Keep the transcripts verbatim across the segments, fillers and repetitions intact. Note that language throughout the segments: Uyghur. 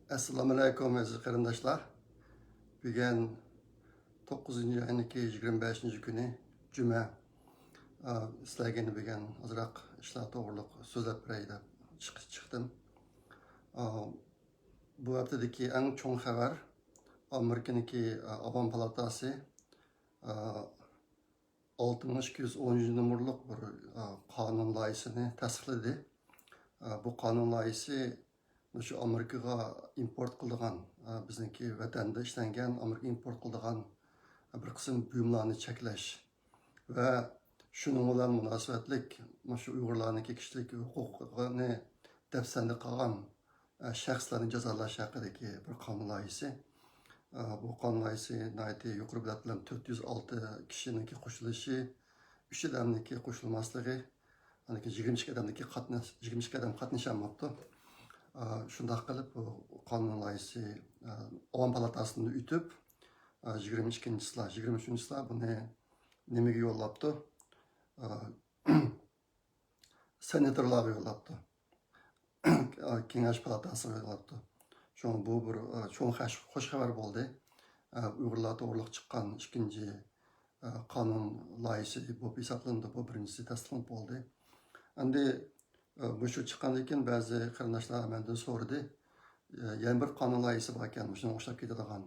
ئەسسالامۇئەلەيكۇم، ئەزىز قېرىنداشلار. بۈگۈن توققۇزىنچى ئاينىڭكى يىگىرمە بەشىنچى كۈنى، جۈمە. ئا، سىلەرگە يەنە بۈگۈن ئازراق ئىشلار توغرۇلۇق سۆزلەپ بېرەي دەپ چىق-، چىقتىم. ئا، بۇ ھەپتىدىكى ئەڭ چوڭ خەۋەر، ئامېرىكىنىڭكى، ئا، ئاۋام پالاتاسى، ئا، ئالتە مىڭ ئىككى يۈز ئونىنچى نومۇرلۇق بىر، ئا، قانۇن لايىھىسىنى تەستىقلىدى. ئا، بۇ قانۇن لايىھىسى مۇشۇ ئامېرىكىغا ئىمپورت قىلىدىغان، ئا، بىزنىڭكى ۋەتەندە ئىشلەنگەن، ئامېرىكا ئىمپورت قىلىدىغان، ئا، بىر قىسىم بۇيۇملارنى چەكلەش ۋە شۇنىڭ بىلەن مۇناسىۋەتلىك مۇشۇ ئۇيغۇرلارنىڭكى كىشىلىك ھوقۇقىنى دەپسەندە قىلغان، ئە، شەخسلەرنى جازالاش ھەققىدىكى بىر قانۇن لايىھىسى. ئە، بۇ قانۇن لايىھىسى ناھايىتى يۇقىرى بېلەت بىلەن تۆت يۈز ئالتە كىشىنىڭكى قوشۇلۇشى، ئۈچ ئادەمنىڭكى قوشۇلماسلىقى، ئاندىن كېيىن يىگىرمە ئىككى ئادەمنىڭكى قاتناش-، يىگىرمە ئىككى ئادەم قاتنىشالماپتۇ. ئە، شۇنداق قىلىپ بۇ قانۇن لايىھىسى، ئە، ئاۋام پالاتاسىدىن ئۆتۈپ، ئە، يىگىرمە ئىككىنچى چىسلا، يىگىرمە ئۈچىنچى چىسلا بۇنى نېمىگە يوللاپتۇ؟ ئە، سېناتورلارغا يوللاپتۇ. كېڭەش پالاتاسىغا يوللاپتۇ. شۇڭا بۇ بىر، ئە، چوڭ خەش-، خوش خەۋەر بولدى. ئە، ئۇيغۇرلار توغرۇلۇق چىققان ئىككىنچى، ئە، قانۇن لايىھىسى بولۇپ ھېسابلىنىدۇ. بۇ بىرىنچىسى تەستىقلىنىپ بولدى. ئەمدى، ئە، مۇشۇ چىققاندىن كېيىن بەزى قېرىنداشلار مەندىن سورىدى. ئە، يەنە بىر قانۇن لايىھىسى بار ئىكەن، مۇشۇنىڭغا ئوخشاپ كېتىدىغان.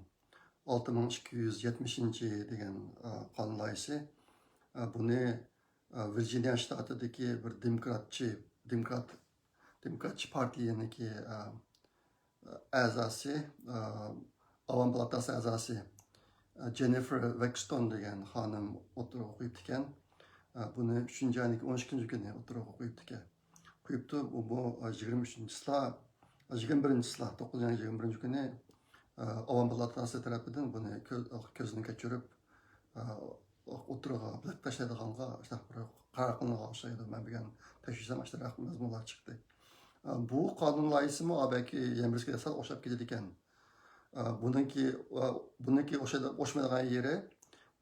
ئالتە مىڭ ئىككى يۈز يەتمىشىنچى دېگەن، ئە، قانۇن لايىھىسى. ئە، بۇنى، ئە، ۋىرجىنىيە شتاتىدىكى بىر دېموكراتچى، دېموكرات، دېموكراتچى پارتىيىنىڭكى، ئە، ئەزاسى، ئە، ئاۋام پالاتاسى ئەزاسى، ئە، جېننىفېر ۋېكستون دېگەن خانىم ئوتتۇرىغا قويۇپتىكەن. ئە، بۇنى ئۈچىنچى ئاينىڭ ئون ئىككىنچى كۈنى ئوتتۇرىغا قويۇپتىكەن. قويۇپتۇ. بۇ، بۇ، ئە، يىگىرمە ئۈچىنچى چىسلا، ئە، يىگىرمە بىرىنچى چىسلا، توققۇزىنچى ئاينىڭ يىگىرمە بىرىنچى كۈنى، ئە، ئاۋام پالاتاسى تەرىپىدىن بۇنى كۆ-، كۆزدىن كەچۈرۈپ، ئە، ئوتتۇرىغا بىلەك تاشلايدىغانغا شۇنداق بىر قارار قىلىنغان ئوخشايدۇ. مەن بۈگۈن تەكشۈرسەم ئاشۇنداق مەزمۇنلار چىقتى. ئە، بۇ قانۇن لايىھىسىمۇ ئابەكى يەنە بىرسىگە سەل ئوخشاپ كېتىدىكەن. ئە، بۇنىڭكى، ئە، بۇنىڭكى ئوخشايدۇ-، ئوخشىمايدىغان يېرى،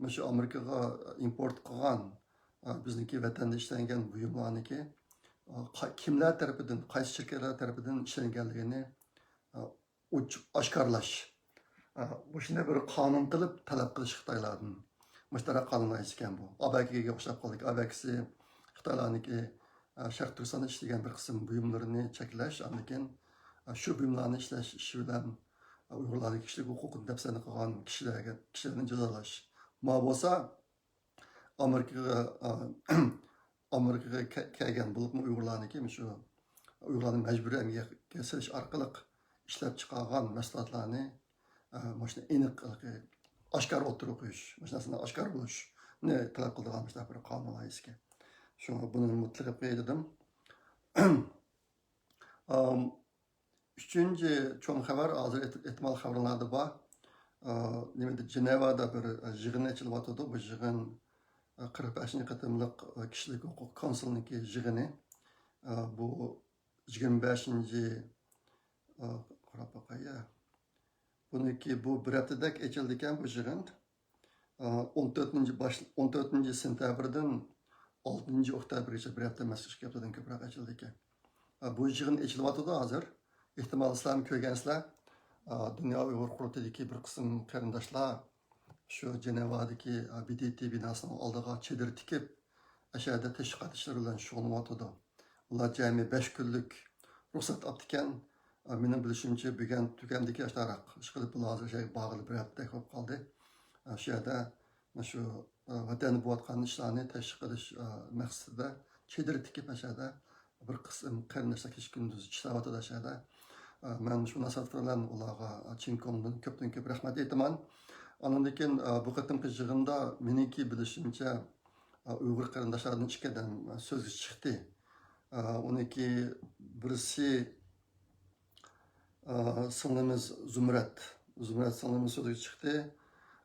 مۇشۇ ئامېرىكىغا ئىمپورت قىلغان، ئە، بىزنىڭكى ۋەتەندە ئىشلەنگەن بۇيۇملارنىڭكى، ئە، قا-، كىملەر تەرىپىدىن، قايسى شىركەتلەر تەرىپىدىن ئىشلەنگەنلىكىنى، ئە، ئوچ-، ئاشكارىلاش. ئە، مۇشۇنى بىر قانۇن قىلىپ تەلەپ قىلىش خىتايلاردىن. مۇشۇنداق قانۇن لايىھىسى ئىكەن بۇ. ئابەكىگە ئوخشاپ قالدى. ئابەكىسى خىتايلارنىڭكى، ئە، شەرقىي تۈركىستاندا ئىشلىگەن بىر قىسىم بۇيۇملىرىنى چەكلەش، ئاندىن كېيىن، ئە، شۇ بۇيۇملارنى ئىشلەش ئىشى بىلەن، ئە، ئۇيغۇرلارنىڭ كىشىلىك ھوقۇقىنى دەپسەندە قىلغان كىشىلەرگە، كىشىلەرنى جازالاش. ما بولسا ئامېرىكىغا، ئە، ئامېرىكىغا كە-، كەلگەن بولۇپمۇ ئۇيغۇرلارنىڭكى مۇشۇ ئۇيغۇرلارنى مەجبۇرىي ئەمگەككە سېلىش ئارقىلىق ئىشلەپ چىقارغان مەھسۇلاتلارنى، ئە، مۇشۇنى ئېنىق، ئاشكارا ئوتتۇرىغا قويۇش، مۇشۇ نەرسىنىڭ ئاشكارا بولۇشىنى تەلەپ قىلىدىغان مۇشۇنداق بىر قانۇن لايىھىسىكەن. شۇڭا بۇنى مۇتلەق قىلىپ قوياي دېدىم. ئام، ئۈچىنچى چوڭ خەۋەر، ھازىر ئېت-، ئېھتىمال خەۋەرلەردە بار. ئا، نېمىدە، جېنېۋادا بىر، ئا، يىغىن ئېچىلىۋاتىدۇ. بۇ يىغىن، ئا، قىرىق بەشىنچى قېتىملىق، ئا، كىشىلىك ھوقۇق كونسۇلىنىڭكى يىغىنى. ئا، بۇ يىگىرمە بەشىنچى، ئا، قاراپ باقاي، يا. بۇنىڭكى بۇ بىر ھەپتىدەك ئېچىلىدىكەن بۇ يىغىن. ئا، ئون تۆتىنچى باش-، ئون تۆتىنچى سېنتەبىردىن ئالتىنچى ئۆكتەبىرگىچە بىر ھەپتە مەسچىت ئىككى ھەپتىدىن كۆپرەك ئېچىلىدىكەن. ئا، بۇ يىغىن ئېچىلىۋاتىدۇ ھازىر. ئېھتىمال سىلەرمۇ كۆرگەنسىلەر. ئا، دۇنيا ئۇيغۇر قۇرۇلتىيىدىكى بىر قىسىم قېرىنداشلار شۇ جېنېۋادىكى، ئا، بى دى تى بىناسىنىڭ ئالدىغا چېدىر تىكىپ، ئەشەدە تەشۋىقات ئىشلىرى بىلەن شۇغۇللىنىۋاتىدۇ. ئۇلار جەمئىي بەش كۈنلۈك رۇخسەت ئاپتىكەن. ئا، مېنىڭ بىلىشىمچە، بۈگۈن تۈگەمدىكى ئاشتاراق ئىشقىلىپ، بۇلار ھازىر شەيگە بارغىلى بىر ھەپتىدەك بولۇپ قالدى. ئا، شۇ يەردە شۇ، ئا، ۋەتەندە بولۇۋاتقان ئىشلارنى تەشۋىق قىلىش، ئا، مەقسىتىدە چېدىر تىكىپ، ئاشۇ يەردە بىر قىسىم قېرىنداشلار كېچە كۈندۈز ئىشلەۋاتىدۇ ئاشۇ يەردە. ئا، مەن شۇ مۇناسىۋەت بىلەن ئۇلارغا، ئا، چىن كۆڭلۈمدىن كۆپتىن كۆپ رەھمەت ئېيتىمەن. ئاندىن كېيىن، ئا، بۇ قېتىمقى يىغىندا مېنىڭكى بىلىشىمچە، ئا، ئۇيغۇر قېرىنداشلاردىن ئىككى ئادەم، ئا، سۆزگە چىقتى. ئا، ئۇنىڭكى بىرسى، ئا، سىڭلىمىز زۇمرەت. زۇمرەت سىڭلىمىز سۆزگە چىقتى.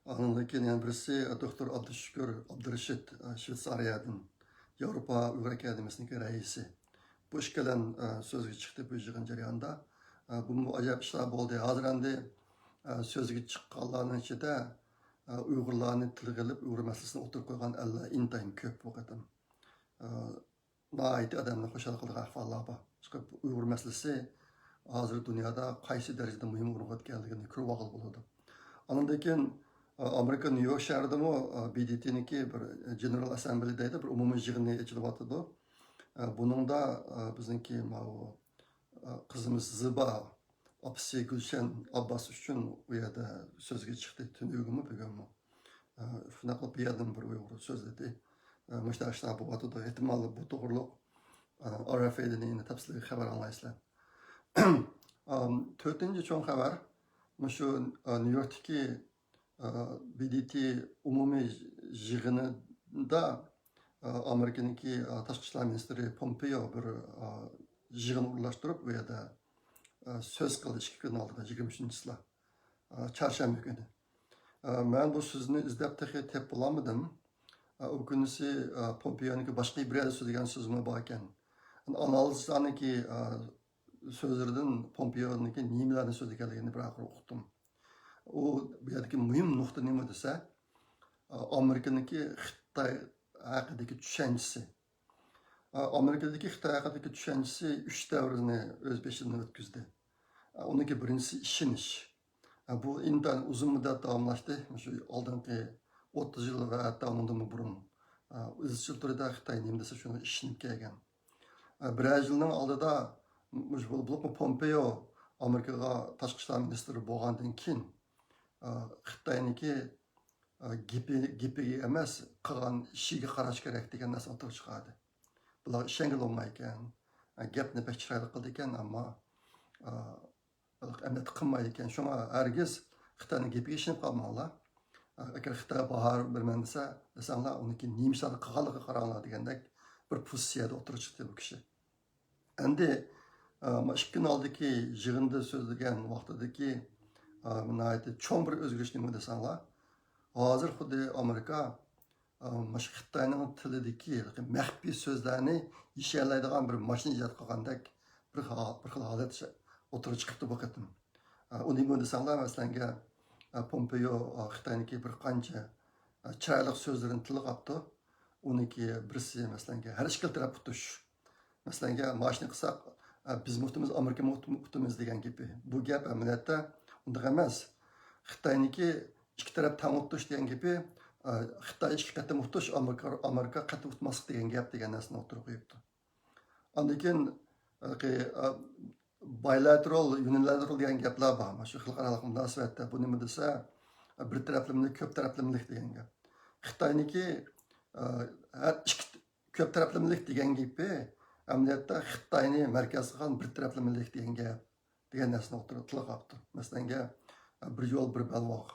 ئاندىن كېيىن يەنە بىرسى، ئا، دوكتور ئابدۇشۈكۈر ئابدۇرېشىت، ئا، شۋېتسارىيەدىن، ياۋروپا ئۇيغۇر ئاكادېمىيەسىنىڭكى رەئىسى. بۇ ئىككىيلەن، ئا، سۆزگە چىقتى بۇ يىغىن جەريانىدا. ئا، بۇمۇ ئاجايىپ ئىشلار بولدى. ھازىر ئەمدى، ئا، سۆزگە چىققانلارنىڭ ئىچىدە، ئا، ئۇيغۇرلارنى تىلغا ئېلىپ، ئۇيغۇر مەسىلىسىنى ئوتتۇرىغا قويغان ئەللەر ئىنتايىن كۆپ بۇ قېتىم. ئا، ناھايىتى ئادەمنى خۇشال قىلىدىغان ئەھۋاللار بار. چۈنكى ئۇيغۇر مەسىلىسى ھازىر دۇنيادا قايسى دەرىجىدە مۇھىم ئورۇنغا ئۆتكەنلىكىنى كۆرۈۋالغىلى بولىدۇ. ئاندىن كېيىن، ئا، ئامېرىكا نيۇ يورك شەھىرىدىمۇ، ئا، بى دى تىنىڭكى بىر جېنېرال ئەسسەمبلى دەيدۇ، بىر ئومۇمىي يىغىنى ئېچىلىۋاتىدۇ. ئا، بۇنىڭدا، ئا، بىزنىڭكى ماۋۇ، ئا، قىزىمىز زىبا، ئاپىسى گۈلشەن ئابباس ئۈچۈن ئۇ يەردە سۆزگە چىقتى. تۈنۈگۈنمۇ، بۈگۈنمۇ. ئا، شۇنداق قىلىپ بۇ يەردىن بىر ئۇيغۇر سۆزلىدى. ئا، مۇشۇنداق ئىشلار بولۇۋاتىدۇ. ئېھتىمال بۇ توغرۇلۇق، ئا، ئار ئېف ئېدىن يەنە تەپسىلىي خەۋەر ئاڭلايسىلەر. ئام، تۆتىنچى چوڭ خەۋەر، مۇشۇ، ئا، نيۇ يوركتىكى، ئا، بى دى تى ئومۇمىي يىغىنىدا، ئا، ئامېرىكىنىڭكى، ئا، تاشقى ئىشلار مىنىستىرى پومپېيو بىر، ئا، يىغىن ئورۇنلاشتۇرۇپ، ئۇ يەردە، ئا، سۆز قىلدى ئىككى كۈن ئالدىدا، يىگىرمە ئۈچىنچى چىسلا، ئا، چارشەنبە كۈنى. ئا، مەن بۇ سۆزنى ئىزدەپ تېخى تېپىپ بولالمىدىم. ئا، ئۇ كۈنىسى، ئا، پومپېيونىڭكى باشقا بىر يەردە سۆزلىگەن سۆزىمۇ بار ئىكەن. ئانالىزچىلارنىڭكى، ئا، سۆزلىرىدىن پومپېيونىڭكى نېمىلەرنى سۆزلىگەنلىكىنى بىر ئاخىر ئۇقتۇم. ئۇ بۇ يەردىكى مۇھىم نۇقتا نېمە دېسە، ئا، ئامېرىكىنىڭكى خىتاي ھەققىدىكى چۈشەنچىسى. ئا، ئامېرىكىدىكى خىتاي ھەققىدىكى چۈشەنچىسى ئۈچ دەۋرنى ئۆز بېشىدىن ئۆتكۈزدى. ئا، ئۇنىڭكى بىرىنچىسى ئىشىنىش. ئا، بۇ ئىنتايىن ئۇزۇن مۇددەت داۋاملاشتى. مۇشۇ ئالدىنقى ئوتتۇز يىل ۋە ھەتتا ئۇنىڭدىنمۇ بۇرۇن، ئا، ئىزچىل تۈردە خىتاي نېمە دېسە شۇنى ئىشىنىپ كەلگەن. ئا، بىرەر يىلنىڭ ئالدىدا، مۇشۇ بولۇپمۇ پومپېيو ئامېرىكىغا تاشقى ئىشلار مىنىستىرى بولغاندىن كېيىن، ئا، خىتاينىڭكى، ئا، گېپى، گېپىگە ئەمەس، قىلغان ئىشىگە قاراش كېرەك دېگەن نەرسە ئوتتۇرىغا چىقاردى. بۇلارغا ئىشەنگىلى بولمايدىكەن. ئا، گەپنى بەك چىرايلىق قىلىدىكەن، ئەمما، ئا، ئەمەلىيەتتە قىلمايدىكەن. شۇڭا ھەرگىز خىتاينىڭ گېپىگە ئىشىنىپ قالماڭلار. ئەگەر خىتايغا باھا بېرىمەن دېسە، دېسەڭلار، ئۇنىڭكى نېمە ئىشلارنى قىلغانلىقىغا قاراڭلار دېگەندەك بىر پوزىتسىيەدە ئوتتۇرىغا چىقتى بۇ كىشى. ئەمدى، ئە، ما ئىككى كۈن ئالدىكى يىغىندا سۆزلىگەن ۋاقتىدىكى، ئە، ناھايىتى چوڭ بىر ئۆزگىرىش نېمە دېسەڭلار، ھازىر خۇددى ئامېرىكا، ئە، مۇشۇ خىتاينىڭ تىلىدىكى مەخپىي سۆزلەرنى يېشەلەيدىغان بىر ماشىنا ئىجاد قىلغاندەك بىر ھا-، بىر خىل ھالەت شە-، ئوتتۇرىغا چىقىپتۇ بۇ قېتىم. ئە، ئۇ نېمە دېسەڭلار، مەسىلەنگە، ئە، پومپېيو، ئە، خىتاينىڭكى بىر قانچە، ئە، چىرايلىق سۆزلىرىنى تىلغا ئاپتۇ. ئۇنىڭكى بىرسى، مەسىلەنگە، ھەر ئىككىلا تەرەپ ئۇتۇش. مەسىلەنگە، ماشىنا قىلساق، ئە، بىزمۇ ئۇتىمىز، ئامېرىكىمۇ ئۇتۇم-، ئۇتىمىز دېگەن گېپى. بۇ گەپ ئەمەلىيەتتە ئۇنداق ئەمەس. خىتاينىڭكى ئىككى تەرەپ تەڭ ئۇتۇش دېگەن گېپى، ئە، خىتاي ئىككى قېتىم ئۇتۇش، ئامېرىكا، ئامېرىكا قېتىم ئۇتماسلىق دېگەن گەپ دېگەن نەرسىنى ئوتتۇرىغا قويۇپتۇ. ئاندىن كېيىن، ھېلىقى، ئە، بايلاتېرال، يۇنىلاتېرال دېگەن گەپلەر بار. مانا شۇ خەلقئارالىق مۇناسىۋەتتە بۇ نېمە دېسە، بىر تەرەپلىمىلىك، كۆپ تەرەپلىمىلىك دېگەن گەپ. خىتاينىڭكى، ئە، ھەر ئىككى، كۆپ تەرەپلىمىلىك دېگەن گېپى ئەمەلىيەتتە خىتاينى مەركەز قىلغان بىر تەرەپلىمىلىك دېگەن گەپ، دېگەن نەرسىنى ئوتتۇرىغا تىلغا ئاپتۇ. مەسىلەنگە، بىر يول، بىر بەلباغ.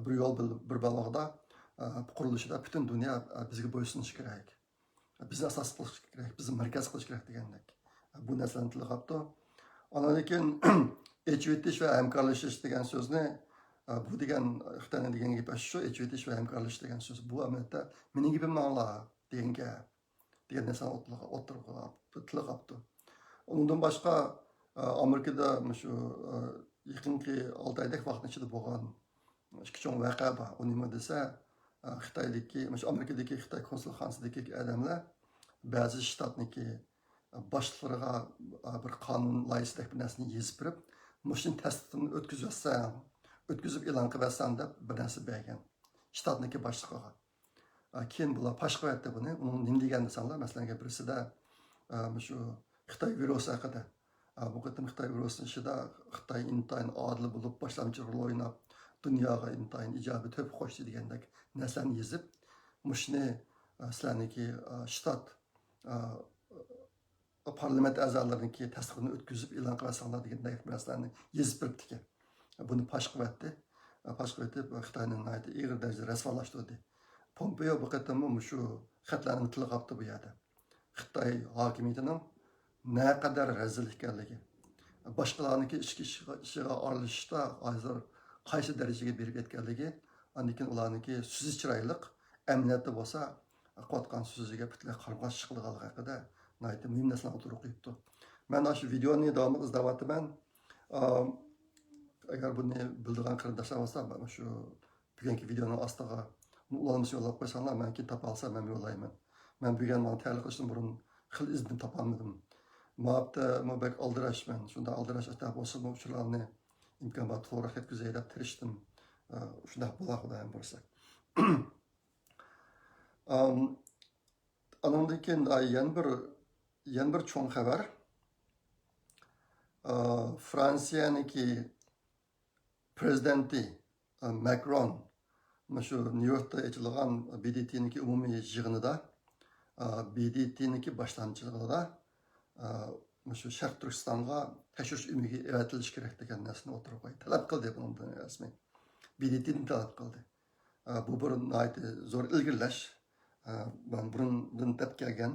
بىر يول، بىر، بىر بەلباغدا، ئە، قۇرۇلۇشىدا پۈتۈن دۇنيا، ئە، بىزگە بويسۇنۇشى كېرەك. بىزنى ئاساس قىلىش كېرەك، بىزنى مەركەز قىلىش كېرەك دېگەندەك. بۇ نەرسىلەرنى تىلغا ئاپتۇ. ئاندىن كېيىن ئېچىۋېتىش ۋە ھەمكارلىشىش دېگەن سۆزنى، بۇ دېگەن خىتاينىڭ دېگەن گېپى شۇ، ئېچىۋېتىش ۋە ھەمكارلىشىش دېگەن سۆز. بۇ ئەمەلىيەتتە مېنىڭ گېپىمنى ئاڭلا دېگەن گەپ، دېگەن نەرسىنى ئوتتۇرىغا، ئوتتۇرىغا تىلغا ئاپتۇ. ئۇنىڭدىن باشقا، ئامېرىكىدا مۇشۇ، يېقىنقى ئالتە ئايدەك ۋاقىتنىڭ ئىچىدە بولغان ئىككى چوڭ ۋەقە بار. ئۇ نېمە دېسە، ئە، خىتايدىكى، مۇشۇ ئامېرىكىدىكى خىتاي كونسۇلخانىسىدىكى ئادەملەر بەزى شتاتنىڭكى باشلىقلىرىغا، ئە، بىر قانۇن لايىھەسىدەك بىر نەرسىنى يېزىپ بېرىپ، مۇشۇنى تەستىقتىن ئۆتكۈزۈۋەتسەڭ، ئۆتكۈزۈپ ئېلان قىلىۋەتسەڭ دەپ بىر نەرسە بەرگەن شتاتنىڭكى باشلىقىغا. ئە، كېيىن بۇلار پاش قىلىۋەتتى بۇنى. ئۇنىڭ نېمە دېگەن دېسەڭلار، مەسىلەنگە بىرسىدە، ئە، مۇشۇ خىتاي ۋىرۇسى ھەققىدە. ئە، بۇ قېتىم خىتاي ۋىرۇسىنىڭ ئىچىدە خىتاي ئىنتايىن ئادىل بولۇپ، باشلامچى رول ئويناپ، دۇنياغا ئىنتايىن ئىجابىي تۆھپە قوشتى دېگەندەك نەرسىلەرنى يېزىپ، مۇشۇنى، ئە، سىلەرنىڭكى، ئە، شتات، ئە، پارلامېنت ئەزالىرىنىڭكى تەستىقىنى ئۆتكۈزۈپ ئېلان قىلىۋەتسەڭلار دېگەندەك نەرسىلەرنى يېزىپ بېرىپتىكەن. بۇنى پاش قىلىۋەتتى. پاش قىلىۋېتىپ، خىتاينى ناھايىتى ئېغىر دەرىجىدە رەسۋالاشتۇردى. پومپېيو بۇ قېتىممۇ مۇشۇ خەتلەرنى تىلغا ئاپتۇ بۇ يەردە. خىتاي ھاكىمىيىتىنىڭ نەقەدەر رەزىل ئىكەنلىكى، باشقىلارنىڭكى ئىچكى ئىشىغا، ئىشىغا ئارىلىشىشتا ھازىر قايسى دەرىجىگە بېرىپ يەتكەنلىكى، ئاندىن كېيىن ئۇلارنىڭكى سۆزى چىرايلىق، ئەمەلىيەتتە بولسا قىلىۋاتقان سۆزىگە پۈتۈنلەي قارىمۇ قارشى چىقىدىغانلىقى ھەققىدە ناھايىتى مۇھىم نەرسىلەرنى ئوتتۇرىغا قويۇپتۇ. مەن ئاشۇ ۋىدېونى داۋاملىق ئىزدەۋاتىمەن. ئا، ئەگەر بۇنى بىلىدىغان قېرىنداشلار بولسا، مانا شۇ بۈگۈنكى ۋىدېونىڭ ئاستىغا ئۇلانمىسى يوللاپ قويساڭلار، مەن كېيىن تاپالىسام مەن يوللايمەن. مەن بۈگۈن ماڭا تەييارلىق قىلىشتىن بۇرۇن خېلى ئىزدىنىپ تاپالمىدىم. ماۋۇ ھەپتە مۇ بەك ئالدىراش مەن. شۇنداق ئالدىراش ئاشتاق بولسىمۇ ئۇچۇرلارنى ئىمكان بار تولۇق يەتكۈزەي دەپ تىرىشتىم. ئە، شۇنداق بولا خۇدايىم بۇيرۇسا. ئام، ئانىڭدىن كېيىن، ئا، يەنە بىر، يەنە بىر چوڭ خەۋەر. ئا، فرانسىيەنىڭكى پرېزىدېنتى، ئا، ماكرون مۇشۇ نيۇ يوركتا ئېچىلغان بى دى تىنىڭكى ئومۇمىي يىغىنىدا، ئا، بى دى تىنىڭكى باشلامچىلىقىدا، ئا، مۇشۇ شەرقىي تۈركىستانغا تەكشۈرۈش ئۆمىكى ئەۋەتىلىشى كېرەك دېگەن نەرسىنى ئوتتۇرىغا قويدى. تەلەپ قىلدى بۇنىڭدىن رەسمىي. بى دى تىدىن تەلەپ قىلدى. ئا، بۇ بىر ناھايىتى زور ئىلگىرىلەش. ئا، مەن بۇرۇندىن دەپ كەلگەن،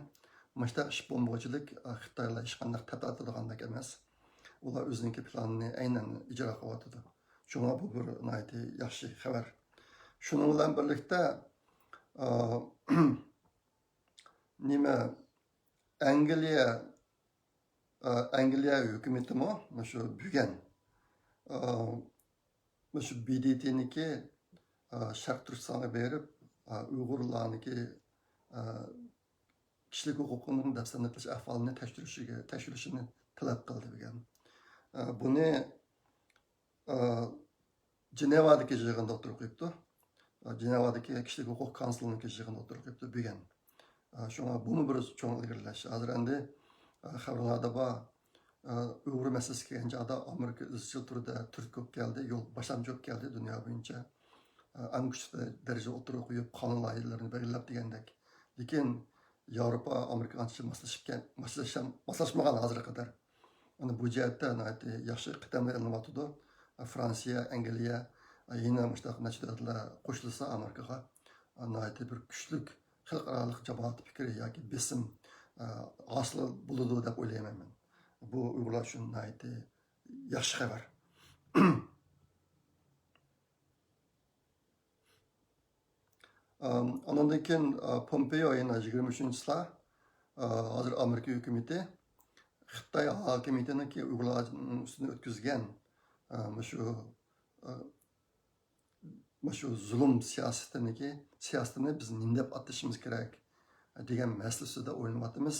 مۇشۇنداق ئىش بومبىغۇچىلىك، ئا، خىتايلار ھېچقانداق تەتۈر ئاتىدىغاندەك ئەمەس. ئۇلار ئۆزىنىڭكى پىلانىنى ئەينەن ئىجرا قىلىۋاتىدۇ. شۇڭا بۇ بىر ناھايىتى ياخشى خەۋەر. شۇنىڭ بىلەن بىرلىكتە، ئا، نېمە، ئەنگلىيە، ئا، ئەنگلىيە ھۆكۈمىتىمۇ مۇشۇ بۈگۈن، ئا، مۇشۇ بى دى تىنىڭكى، ئا، شەرقىي تۈركىستانغا بېرىپ، ئا، ئۇيغۇرلارنىڭكى، ئا، كىشىلىك ھوقۇقىنىڭ دەپسەندە قىلىش ئەھۋالىنى تەكشۈرۈشىگە، تەكشۈرۈشىنى تەلەپ قىلدى بۈگۈن. ئا، بۇنى، ئا، جېنېۋادىكى يىغىندا ئوتتۇرىغا قويۇپتۇ. ئا، جېنېۋادىكى كىشىلىك ھوقۇق كونسۇلىنىڭكى يىغىنىدا ئوتتۇرىغا قويۇپتۇ بۈگۈن. ئا، شۇڭا بۇمۇ بىر چوڭ ئىلگىرىلەش. ھازىر ئەمدى، ئا، خەۋەرلەردە بار، ئا، ئۇيغۇر مەسىلىسى كەلگەن چاغدا ئامېرىكا ئىزچىل تۈردە تۈرتكە بولۇپ كەلدى، يول باشلامچى بولۇپ كەلدى دۇنيا بويىچە. ئا، ئەڭ كۈچلۈك دەرىجىدە ئوتتۇرىغا قويۇپ، قانۇن لايىھىلىرىنى بەلگىلەپ دېگەندەك. لېكىن ياۋروپا ئامېرىكا ئانچە ماسلىشىپ كەل-، ماسلىشام-، ماسلاشمىغان ھازىرغا قەدەر. ئەنە بۇ جەھەتتە ناھايىتى ياخشى قەدەملەر ئېلىنىۋاتىدۇ. فرانسىيە، ئەنگلىيە، يەنە مۇشۇنداق نەچچە دۆلەتلەر قوشۇلسا ئامېرىكىغا، ناھايىتى بىر كۈچلۈك خەلقئارالىق جامائەت پىكرى ياكى بېسىم، ئە، ھاسىل بولىدۇ دەپ ئويلايمەن مەن. بۇ ئۇيغۇرلار ئۈچۈن ناھايىتى ياخشى خەۋەر. ئام، ئانىڭدىن كېيىن، ئا، پومپېيو يەنە يىگىرمە ئۈچىنچى چىسلا، ئا، ھازىر ئامېرىكا ھۆكۈمىتى خىتاي ھاكىمىيىتىنىڭكى ئۇيغۇرلارنىڭ ئۈستىدىن ئۆتكۈزگەن، ئا، مۇشۇ، ئا، مۇشۇ زۇلۇم سىياسىتىنىڭكى، سىياسىتىنى بىز نېمە دەپ ئاتىشىمىز كېرەك دېگەن مەسىلە ئۈستىدە ئويلىنىۋاتىمىز.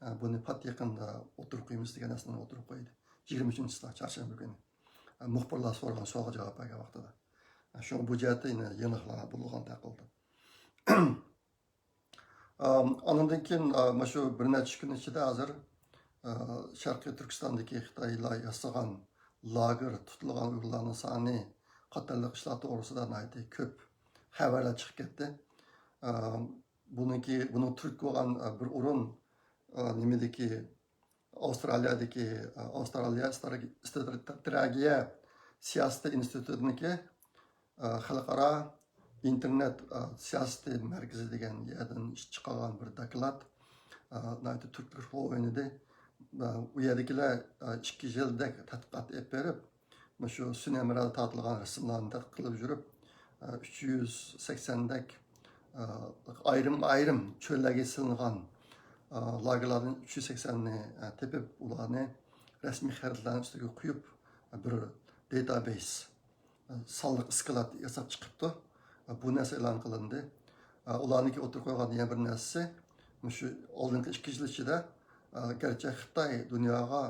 ئا، بۇنى پات يېقىندا ئوتتۇرىغا قويىمىز دېگەن نەرسىنى ئوتتۇرىغا قويدى. يىگىرمە ئۈچىنچى چىسلا، چارشەنبە كۈنى. ئا، مۇخبىرلار سورىغان سوئالغا جاۋاب بەرگەن ۋاقتىدا. ئا، شۇڭا بۇ جەھەتتە يەنە يېڭىلىقلار بولغاندەك قىلدى. ئام، ئانىڭدىن كېيىن، ئا، مۇشۇ بىر نەچچە كۈن ئىچىدە ھازىر، ئا، شەرقىي تۈركىستاندىكى خىتايلار ياسىغان لاگېر، تۇتۇلغان ئۇيغۇرلارنىڭ سانى قاتارلىق ئىشلار توغرىسىدا ناھايىتى كۆپ خەۋەرلەر چىقىپ كەتتى. ئا، بۇنىڭكى، بۇنىڭ تۈرتكە بولغان، ئا، بىر ئورۇن، ئا، نېمىدىكى، ئاۋسترالىيەدىكى، ئاۋسترالىيە ئىستراتېگىيە سىياسىتى ئىنستىتۇتىنىڭكى، خەلقئارا ئىنتېرنېت سىياسىتى مەركىزى دېگەن يەردىن چىقارغان بىر دوكلات ناھايىتى تۈرتكىلىك رول ئوينىدى. ئۇ يەردىكىلەر ئىككى يىلدەك تەتقىقات ئېلىپ بېرىپ، مۇشۇ سۈنئىي ھەمرادا تارتىلغان رەسىملەرنى تەتقىق قىلىپ يۈرۈپ، ئۈچ يۈز سەكسەندەك ئايرىم-ئايرىم چۆللەرگە سېلىنغان لاگېرلاردىن ئۈچ يۈز سەكسەننى تېپىپ، ئۇلارنى رەسمىي خەرىتىلەرنىڭ ئۈستىگە قويۇپ، بىر داتابەيس، سانلىق ئىسكىلات ياساپ چىقىپتۇ. بۇ نەرسە ئېلان قىلىندى. ئۇلارنىڭكى ئوتتۇرىغا قويغان يەنە بىر نەرسىسى، مۇشۇ ئالدىنقى ئىككى يىل ئىچىدە، گەرچە خىتاي دۇنياغا،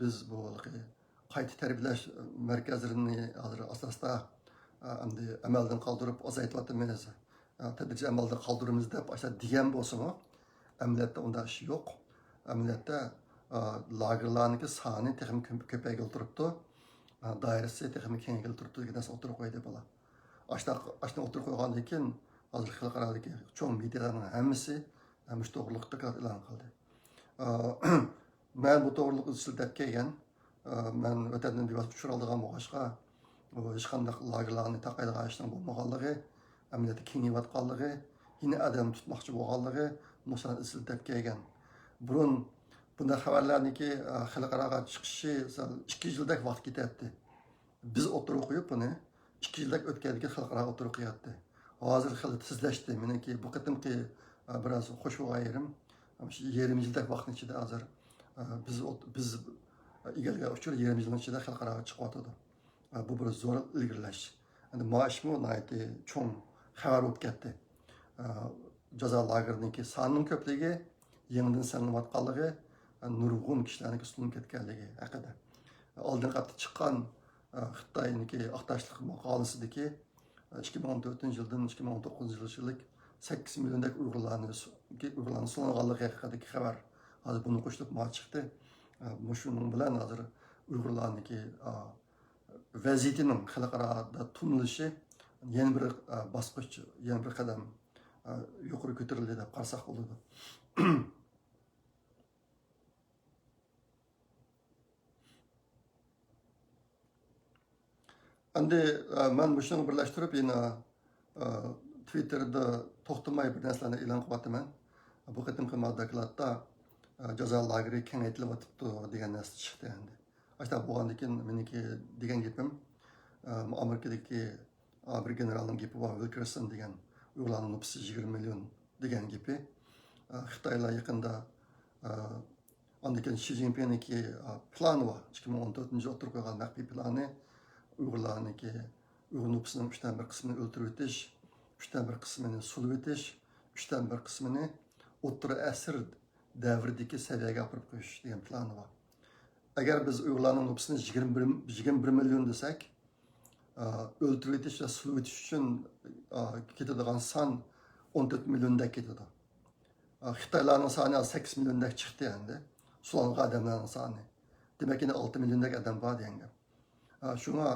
بىز بۇ ھېلىقى قايتا تەربىيەلەش مەركەزلىرىنى ھازىر ئاساستا، ئەمدى ئەمەلدىن قالدۇرۇپ ئازايتىۋاتىمىز، تەدرىجىي ئەمەلدىن قالدۇرىمىز دەپ ئاشۇنداق دېگەن بولسىمۇ، ئەمەلىيەتتە ئۇنداق ئىش يوق. ئەمەلىيەتتە، لاگېرلارنىڭكى سانى تېخىمۇ كۆپ-، كۆپەيگىلى تۇرۇپتۇ، دائىرىسى تېخىمۇ كېڭەيگىلى تۇرۇپتۇ دېگەن نەرسىنى ئوتتۇرىغا قويدى بۇلار. ئاشۇنداق، ئاشۇنداق ئوتتۇرىغا قويغاندىن كېيىن، ھازىر خەلقئارادىكى چوڭ مېدىيالارنىڭ ھەممىسى، ئە، مۇشۇ توغرىلىق دوكلات ئېلان قىلدى. ئە، مەن بۇ توغرىلىق ئىزچىل دەپ كەلگەن. ئە، مەن ۋەتەندىن بىۋاسىتە ئۇچۇر ئالىدىغان بولغاچقا، بۇ ھېچقانداق لاگېرلارنى تاقايدىغان ئىشنىڭ بولمىغانلىقى، ئەمەلىيەتتە كېڭىيىۋاتقانلىقى، يەنە ئادەم تۇتماقچى بولغانلىقى، مۇشۇلارنى ئىزچىل دەپ كەلگەن. بۇرۇن بۇنداق خەۋەرلەرنىڭكى، ئە، خەلقئاراغا چىقىشى سەل ئىككى يىلدەك ۋاقىت كېتەتتى. بىز ئوتتۇرىغا قويۇپ بۇنى ئىككى يىلدەك ئۆتكەندىن كېيىن خەلقئاراغا ئوتتۇرىغا قوياتتى. ھازىر خېلى تېزلەشتى. مېنىڭكى بۇ قېتىمقى، ئە، بىراز خوش بولغان يېرىم، مۇشۇ يېرىم يىلدەك ۋاقىتنىڭ ئىچىدە ھازىر، ئە، بىز ئوت-، بىز، ئە، ئىگىلىگەن ئۇچۇر يېرىم يىلنىڭ ئىچىدە خەلقئاراغا چىقىۋاتىدۇ. ئە، بۇ بىر زور ئىلگىرىلەش. ئەمدى ماۋۇ ئىشمۇ ناھايىتى چوڭ خەۋەر بولۇپ كەتتى. ئە، جازا لاگېرىنىڭكى سانىنىڭ كۆپلۈكى، يېڭىدىن سېلىنىۋاتقانلىقى، نۇرغۇن كىشىلەرنىڭكى سولىنىپ كەتكەنلىكى ھەققىدە. ئالدىنقى ھەپتە چىققان، ئە، خىتاينىڭكى ئاق تاشلىق ماقالىسىدىكى، ئە، ئىككى مىڭ ئون تۆتىنچى يىلدىن ئىككى مىڭ ئون توققۇزىنچى يىلغىچىلىك سەككىز مىليوندەك ئۇيغۇرلارنى، ئۇيغۇرلارنى سولانغانلىقى ھەققىدىكى خەۋەر ھازىر بۇنى قوشۇلۇپ ماڭا چىقتى. ئە، مۇشۇنىڭ بىلەن ھازىر ئۇيغۇرلارنىڭكى، ئە، ۋەزىيىتىنىڭ خەلقئارادا تونۇلۇشى يەنە بىر، ئە، باسقۇچ، يەنە بىر قەدەم، ئە، يۇقىرى كۆتۈرۈلدى دەپ قارىساق بولىدۇ. ئەمدى، ئە، مەن مۇشۇنىڭغا بىرلەشتۈرۈپ يەنە، ئە، تىۋىتتېردا توختىماي بىر نەرسىلەرنى ئېلان قىلىۋاتىمەن. بۇ قېتىمقى مانا دوكلاتتا، ئە، جازا لاگېرى كېڭەيتىلىۋاتىپتۇ دېگەن نەرسە چىقتى ئەمدى. ئاشۇنداق بولغاندىكىن مېنىڭكى دېگەن گېپىم، ئە، ئامېرىكىدىكى، ئە، بىر گېنېرالنىڭ گېپى بار، ۋىلكېرسون دېگەن، ئۇيغۇرلارنىڭ نوپۇسى يىگىرمە مىليون دېگەن گېپى. ئە، خىتايلار يېقىندا، ئە، ئاندىن كېيىن شى جىنپىڭنىڭكى، ئە، پىلانى بار. ئىككى مىڭ ئون تۆتىنچى يىل ئوتتۇرىغا قويغان مەخپىي پىلانى ئۇيغۇرلارنىڭكى، ئۇيغۇر نوپۇسىنىڭ ئۈچتىن بىر قىسمىنى ئۆلتۈرۈۋېتىش، ئۈچتىن بىر قىسمىنى سولىۋېتىش، ئۈچتىن بىر قىسمىنى ئوتتۇرا ئەسىر دەۋرىدىكى سەۋىيەگە ئاپىرىپ قويۇش دېگەن پىلانى بار. ئەگەر بىز ئۇيغۇرلارنىڭ نوپۇسىنى يىگىرمە بىر، يىگىرمە بىر مىليون دېسەك، ئا، ئۆلتۈرۈۋېتىش ۋە سولىۋېتىش ئۈچۈن، ئا، كېتىدىغان سان ئون تۆت مىليوندەك كېتىدۇ. ئا، خىتايلارنىڭ سانى سەككىز مىليوندەك چىقتى ئەمدى. سولانغان ئادەملەرنىڭ سانى. دېمەك، يەنە ئالتە مىليوندەك ئادەم بار دېگەن گەپ. ئا، شۇڭا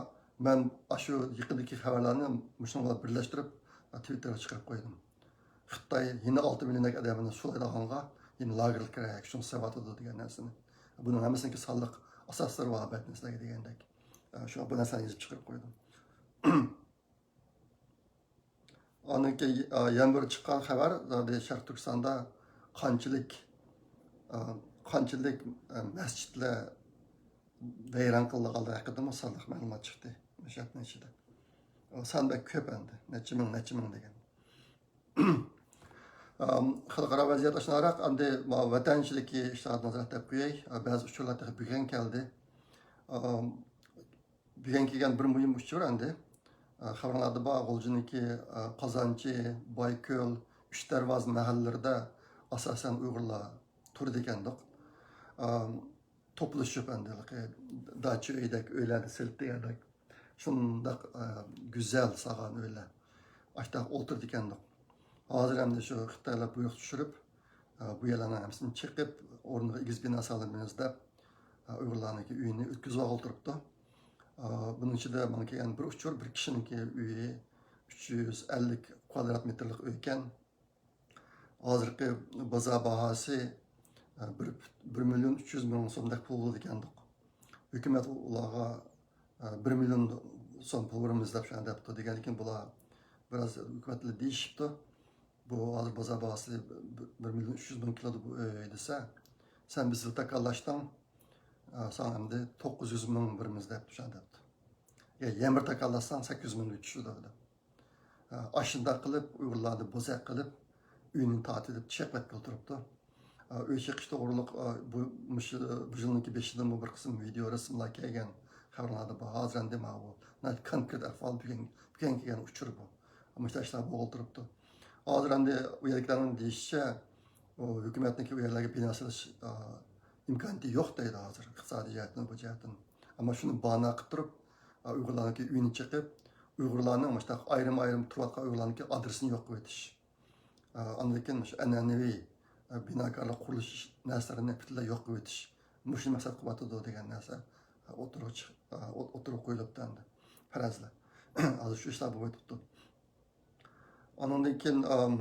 مەن ئاشۇ يېقىندىكى خەۋەرلەرنى مۇشۇنىڭ بىلەن بىرلەشتۈرۈپ، ئا، تىۋىتتېرغا چىقىرىپ قويدۇم. خىتاي يەنە ئالتە مىليوندەك ئادەمنى سولايدىغانغا يەنە لاگېرلار كېرەك، شۇنى سېلىۋاتىدۇ دېگەن نەرسىنى. بۇنىڭ ھەممىسىنىڭكى سانلىق ئاساسلىرى بار، ئەلۋەتتە، سىلەرگە دېگەندەك. ئە، شۇڭا بۇ نەرسىلەرنى يېزىپ چىقىرىپ قويدۇم. ئاندىن كېيىن، ئە، يەنە بىر چىققان خەۋەر، زادى شەرقىي تۈركىستاندا قانچىلىك، ئە، قانچىلىك، ئە، مەسچىتلەر ۋەيران قىلىنغانلىقى ھەققىدىمۇ سانلىق مەلۇمات چىقتى مۇشۇ ھەپتىنىڭ ئىچىدە. ئۇ سان بەك كۆپ ئەمدى. نەچچە مىڭ، نەچچە مىڭ دېگەن. ئام، خەلقئارا ۋەزىيەت ئاشۇنداقراق. ئەمدى ماۋۇ ۋەتەن ئىچىدىكى ئىشلارغا نازارەت دەپ قوياي. بەزى ئۇچۇرلار تېخى بۈگۈن كەلدى. ئام، بۈگۈن كەلگەن بىر مۇھىم ئۇچۇر ئەمدى. خەۋەرلەردە بار، غۇلجىنىڭكى، قازانچى، بايكۆل، ئۈچ دەرۋازا مەھەللىلىرىدە ئاساسەن ئۇيغۇرلار تۇرىدىكەندۇق. ئام، توپلىشىپ ئەمدى ھېلىقى داچا ئۆيدەك ئۆيلەرنى سېلىپ دېگەندەك شۇنداق، ئە، گۈزەل سالغان ئۆيلەر. ئاشتاق ئولتۇرىدىكەندۇق. ھازىر ئەمدى شۇ خىتايلار بۇيرۇق چۈشۈرۈپ، ئە، بۇ يەرلەرنىڭ ھەممىسىنى چېقىپ، ئورنىغا ئېگىز بىنا سالىمىز دەپ، ئە، ئۇيغۇرلارنىڭكى ئۆيىنى ئۆتكۈزۈۋالغىلى تۇرۇپتۇ. ئە، بۇنىڭ ئىچىدە ماڭا كەلگەن بىر ئۇچۇر، بىر كىشىنىڭكى ئۆيى ئۈچ يۈز ئەللىك كۋادرات مېتىرلىق ئۆيكەن. ھازىرقى بازار باھاسى، ئە، بىر، بىر مىليون ئۈچ يۈز مىڭ سومدەك پۇل بولىدىكەندۇق. ھۆكۈمەت ئۇلارغا، ئە، بىر مىليون سوم پۇل بېرىمىز دەپ شۇنداق دەپتۇ. دېگەندىكىن بۇلار بىراز ھۆكۈمەت بىلەن دېيىشىپتۇ. بۇ ھازىر بازار باھاسى بىر، بىر مىليون ئۈچ يۈز مىڭ كېلىدۇ بۇ ئۆي دېسە، سەن بىز بىلەن تاكاللاشتىڭ، ئە، ساڭا ئەمدى توققۇز يۈز مىڭ بېرىمىز دەپتۇ، شۇنداق دەپتۇ. يا، يەنە بىر تاكاللاشساڭ سەككىز يۈز مىڭگە چۈشىدۇ دەپ. ئاشۇنداق قىلىپ، ئۇيغۇرلارنى بوزەك قىلىپ، ئۆيىنى تارتىۋېتىپ چېقىۋەتكىلى تۇرۇپتۇ. ئۆي چېقىش توغرۇلۇق، بۇ، مۇشۇ، بۇ يىلنىڭكى بېشىدىمۇ بىر قىسىم ۋىدېئو رەسىملەر كەلگەن، خەۋەرلەردە بار. ھازىر ئەمدى ماۋۇ ناھايىتى كونكرېت ئەھۋال، بۈگۈن، بۈگۈن كەلگەن ئۇچۇر بۇ. مۇشۇنداق ئىشلار بولغىلى تۇرۇپتۇ. ھازىر ئەمدى ئۇ يەرلىكلەرنىڭ دېيىشىچە، ئۇ ھۆكۈمەتنىڭكى ئۇ يەرلەرگە بىنا سېلىش، ئا، ئىمكانىيىتى يوق دەيدۇ ھازىر، ئىقتىسادىي جەھەتتىن، بۇ جەھەتتىن. ئەمما شۇنى باھانە قىلىپ تۇرۇپ، ئا، ئۇيغۇرلارنىڭكى ئۆيىنى چېقىپ، ئۇيغۇرلارنىڭ مۇشۇنداق ئايرىم-ئايرىم تۇرۇۋاتقان ئۇيغۇرلارنىڭكى ئادرېسىنى يوق قىلىۋېتىش. ئا، ئاندىن كېيىن مۇشۇ ئەنئەنىۋى، ئا، بىناكارلىق، قۇرۇلۇش نەرسىلىرىنى پۈتۈنلەي يوق قىلىۋېتىش. مۇشۇنى مەقسەت قىلىۋاتىدۇ دېگەن نەرسە ئوتتۇرىغا چىق-، ئا، ئوت-، ئوتتۇرىغا قويۇلۇپتۇ ئەمدى. پەرەزلەر. ھازىر شۇ ئىشلار بولۇۋېتىپتۇ. ئانىڭدىن كېيىن، ئام،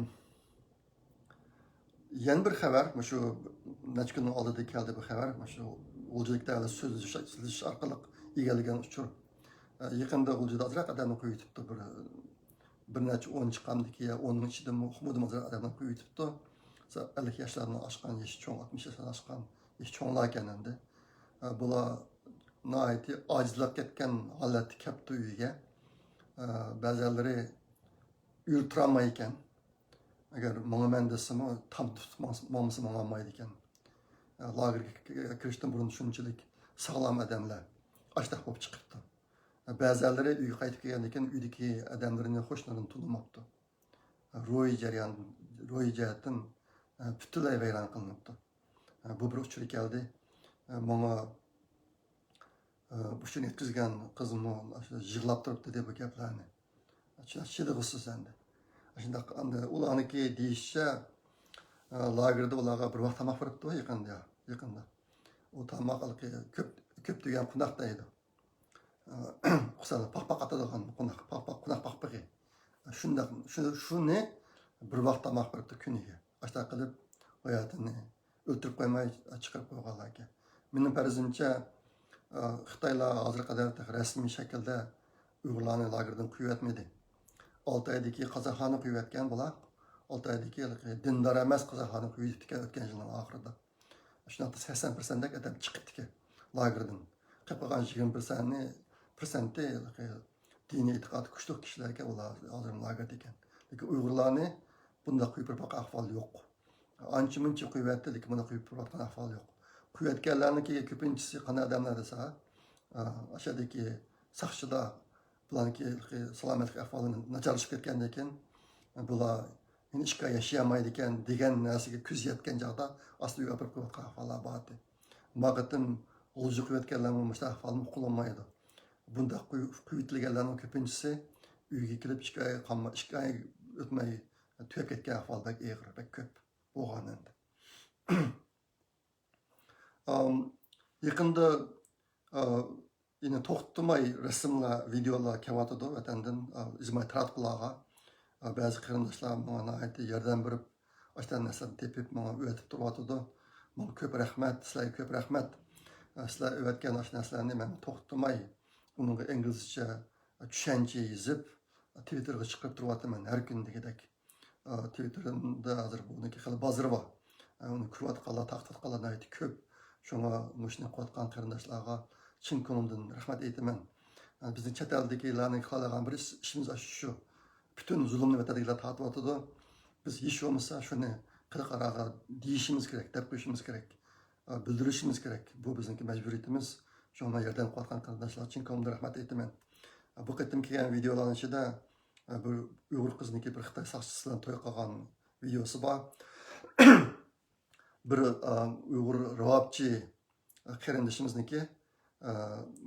يەنە بىر خەۋەر، مۇشۇ نەچچە كۈننىڭ ئالدىدا كەلدى بۇ خەۋەر. مۇشۇ غۇلجىدىكى دەۋلەت سۆزلىشىش، سۆزلىشىش ئارقىلىق ئىگىلىگەن ئۇچۇر. ئە، يېقىندا غۇلجىدا ئازراق ئادەمنى قويۇۋېتىپتۇ. بىر، بىر نەچچە ئون چىقامدىكى يا ئوننىڭ ئىچىدىمۇ ئۇقمىدىم، ئازراق ئادەمنى قويۇۋېتىپتۇ. مەسىلەن، ئەللىك ياشلاردىن ئاشقان، يېشى چوڭ، ئاتمىش ياشتىن ئاشقان، يېشى چوڭلار ئىكەن ئەمدى. ئە، بۇلار ناھايىتى ئاجىزلاپ كەتكەن ھالەتتە كەپتۇ ئۆيگە. ئە، بەزەنلىرى ئۆيدە تۇرالمايدىكەن. ئەگەر ماڭىمەن دېسىمۇ، تام تۇتۇپ ماڭ-، ماڭمىسا ماڭالمايدىكەن. ئە، لاگېرغا كىرىشتىن بۇرۇن شۇنچىلىك ساغلام ئادەملەر ئاشتاق بولۇپ چىقىپتۇ. ئە، بەزەنلىرى ئۆيگە قايتىپ كەلگەندىن كېيىن ئۆيدىكى ئادەملىرىنى، قوشنىلىرىنى تونۇماپتۇ. ئە، روھىي جەريان، روھىي جەھەتتىن، ئە، پۈتۈنلەي ۋەيران قىلىنىپتۇ. بۇ بىر ئۇچۇر كەلدى. ماڭا ئۇچۇرنى يەتكۈزگەن قىزمۇ يىغلاپ تۇرۇپ دېدى بۇ گەپلەرنى. چىدىغۇسىز ئەمدى. شۇنداق ئەمدى ئۇلارنىڭكى دېيىشىچە، لاگېردا ئۇلارغا بىر ۋاق تاماق بېرىپتۇ يېقىندا، يېقىندا. ئۇ تاماق كۆپ، كۆپ دېگەن قوناق دەيدۇ. ئۇقساڭلار، پاق-پاق ئاتىدىغان قوناق، پاق-پاق، قوناق پاقپىقى. شۇنداق، شۇ، شۇنى بىر ۋاق تاماق بېرىپتۇ كۈنىگە. ئاشۇنداق قىلىپ ھاياتىنى ئۆلتۈرۈپ قويماي چىقىرىپ قويغانلاركەن. مېنىڭ پەرىزىمچە، ئە، خىتايلار ھازىرغا قەدەر تېخى رەسمىي شەكىلدە ئۇيغۇرلارنى لاگېردىن قويۇۋەتمىدى. ئالتايدىكى قازاقلارنى قويۇۋەتكەن بۇلار. ئالتايدىكى دىندار ئەمەس قازاقلارنى قويۇۋېتىپتىكەن ئۆتكەن يىلنىڭ ئاخىرىدا. شۇنداقتا سەكسەن پىرسەنتتەك ئادەم چىقىپتىكەن لاگېردىن. قېلىپ قالغان يىگىرمە پىرسەنتنى، پىرسەنتى دىنىي ئېتىقادى كۈچلۈك كىشىلەركەن، ئۇلار ھازىر لاگېردا ئىكەن. لېكىن ئۇيغۇرلارنى بۇنداق قويۇپ بېرىپ باققان ئەھۋال يوق. ئانچە مۇنچە قويۇۋەتتى، لېكىن بۇنداق قويۇپ بېرىۋاتقان ئەھۋال يوق. قويۇۋەتكەنلەرنىڭكى كۆپىنچىسى قانداق ئادەملەر دېسە، ئاشۇ يەردىكى ساقچىلار بۇلارنىڭكى سالامەتلىك ئەھۋالى ناچارلىشىپ كەتكەندىن كېيىن، بۇلار يەنە ئىككى ئاي ياشىيالمايدىكەن دېگەن نەرسىگە كۆزى يەتكەن چاغدا ئاستىغا ئاپىرىپ قويۇۋاتقان ئەھۋاللار بار ئىدى. ما قېتىم غۇلجا قويۇۋەتكەنلەرمۇ مۇشۇنداق ئەھۋالمۇ ئۇقۇلمايدۇ. بۇنداق قويۇۋېتىلگەنلەرنىڭ كۆپىنچىسى ئۆيگە كېلىپ ئىككى ئاي قالما-، ئىككى ئاي ئۆتمەي تۈگەپ كەتكەن ئەھۋال بەك ئېغىر، بەك كۆپ بولغان ئەمدى. ئام، يېقىندا، ئا، يەنە توختىماي رەسىملەر، ۋىدېئولار كېلىۋاتىدۇ ۋەتەندىن، ئا، ئۈزمەي تاراتقۇلارغا. ئا، بەزى قېرىنداشلار ماڭا ناھايىتى ياردەم بېرىپ، ئاشۇنداق نەرسىلەرنى تېپىپ ماڭا ئۆگىتىپ تۇرۇۋاتىدۇ. ماڭا كۆپ رەھمەت، سىلەرگە كۆپ رەھمەت. ئا، سىلەر ئۆگەتكەن ئاشۇ نەرسىلەرنى مەن توختىماي ئۇنىڭغا ئىنگلىزچە چۈشەنچە يېزىپ، تىۋىتتېرغا چىقىرىپ تۇرۇۋاتىمەن ھەر كۈنى دېگۈدەك. ئا، تىۋىتتېردا ھازىر بۇنىڭكى خېلى بازىرى بار. ئا، ئۇنى كۆرۈۋاتقانلار، تارقىتىۋاتقانلار ناھايىتى كۆپ. شۇڭا مۇشۇنى قىلىۋاتقان قېرىنداشلارغا چىن كۆڭلۈمدىن رەھمەت ئېيتىمەن. ئا، بىزنىڭ چەت ئەلدىكىلەرنىڭ قىلالايدىغان بىر ئىش، ئىشىمىز ئاشۇ شۇ. پۈتۈن زۇلۇمنى ۋەتەندىكىلەر تارتىۋاتىدۇ. بىز ھېچ بولمىسا شۇنى خەلقئاراغا دېيىشىمىز كېرەك، دەپ قويۇشىمىز كېرەك. ئا، بىلدۈرۈشىمىز كېرەك. بۇ بىزنىڭكى مەجبۇرىيىتىمىز. شۇڭا ياردەم قىلىۋاتقان قېرىنداشلارغا چىن كۆڭلۈمدىن رەھمەت ئېيتىمەن. ئا، بۇ قېتىم كەلگەن ۋىدېئولارنىڭ ئىچىدە، ئا، بىر ئۇيغۇر قىزىنىڭكى بىر خىتاي ساقچىسى بىلەن توي قىلغان ۋىدېئوسى بار. بىر، ئا، ئۇيغۇر راۋابچى، ئا، قېرىندىشىمىزنىڭكى، ئا،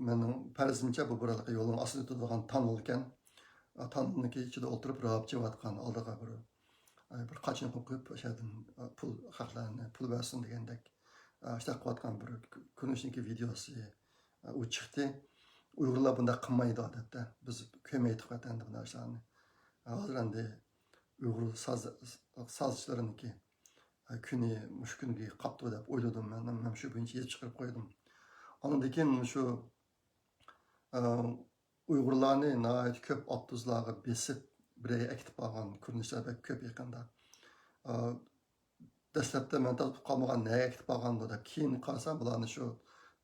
مېنىڭ پەرىزىمچە بۇ بىر يولنىڭ ئاستىدا تۇرىدىغان تانىل ئىكەن. ئا، تانىلنىڭكى ئىچىدە ئولتۇرۇپ راۋابچى ئېلىۋاتقان، ئالدىغا بىر، ئا، بىر قاچىنى قويۇپ، ئاشۇ يەردىن، ئا، پۇل، خەقلەرنى پۇل بەرسۇن دېگەندەك، ئا، ئاشۇنداق قىلىۋاتقان بىر كۆرۈنۈشنىڭكى ۋىدېئوسى، ئا، ئۇ چىقتى. ئۇيغۇرلار بۇنداق قىلمايدۇ ئادەتتە. بىز كۆرمەيتتۇق ئەمدى بۇنداق ئىشلارنى. ھازىر ئەمدى ئۇيغۇر ساز-، سازچىلىرىنىڭكى كۈنى مۇشۇ كۈنگە قاپتۇ دەپ ئويلىدىم مەن. مەن شۇ بويىچە يېزىپ چىقىرىپ قويدۇم. ئاندىن كېيىن شۇ، ئە، ئۇيغۇرلارنى ناھايىتى كۆپ ئاپتوبۇسلارغا بېسىپ، بىر يەرگە ئەكېتىپ بارغان كۆرۈنۈشلەر بەك كۆپ يېقىندا. ئە، دەسلەپتە مەن تاپىپ قالمىغان، نەگە ئەكېتىپ بارغاندۇ دەپ، كېيىن قارىسام، بۇلارنى شۇ،